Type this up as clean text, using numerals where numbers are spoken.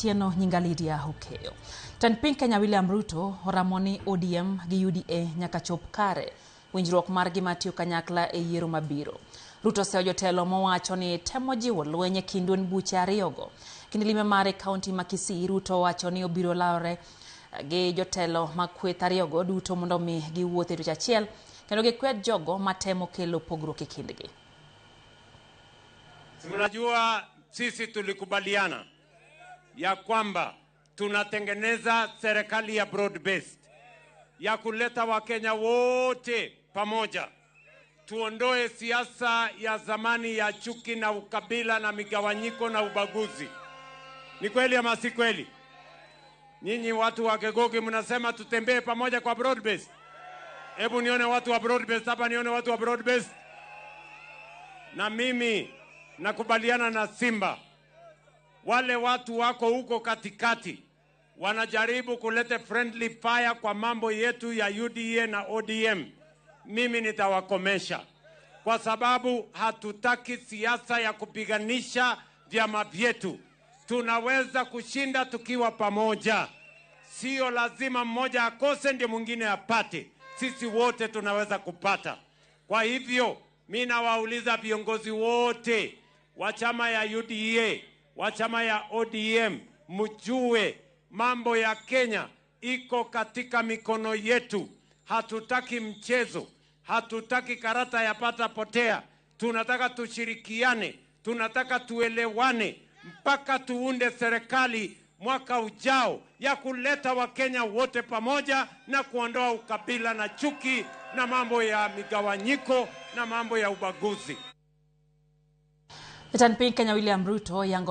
Otieno nyinga Lydia Okeyo. Jatend piny Kenya William Ruto oramo ni ODM gi UDA nyaka chop kare winjruok margi mar tiyo kanyakla e yiero mabiro. Ruto oseyo jotelo mowacho ni temo jiwo lweny e kind duond buche ariyogo. Kinde lime mare e kaunti ma Kisii, Ruto owacho ni obiro lawore gi jotelo mag kweth ariyogo duto mondo mi giwuoth e dweche achiel kendo gikwed jogo matemo kelo pogruok e kindgi. Mnajua sisi tulikubaliana ya kwamba tunatengeneza serikali ya broad based ya kuleta Wakenya wote pamoja, tuondoe siasa ya zamani ya chuki na ukabila na migawanyiko na ubaguzi. Ni kweli ama si kweli? Nyinyi watu wa Kegogi mnasema tutembee pamoja kwa broad based. Hebu nione watu wa broad based hapa, nione watu wa broad based. Na mimi nakubaliana na Simba, wale watu wako huko katikati wanajaribu kuleta friendly fire kwa mambo yetu ya UDA na ODM. Mimi nitawakomesha kwa sababu hatutaki siasa ya kupiganisha vyama vyetu. Tunaweza kushinda tukiwa pamoja, sio lazima mmoja akose ndio mwingine apate. Sisi wote tunaweza kupata. Kwa hivyo mi nawauliza viongozi wote wa chama ya UDA, wa chama ya ODM, mjue mambo ya Kenya iko katika mikono yetu. Hatutaki mchezo, hatutaki karata ya pata potea. Tunataka tushirikiane, tunataka tuelewane mpaka tuunde serikali mwaka ujao ya kuleta Wakenya wote pamoja na kuondoa ukabila na chuki na mambo ya migawanyiko na mambo ya ubaguzi. Jatend piny Kenya William Ruto yango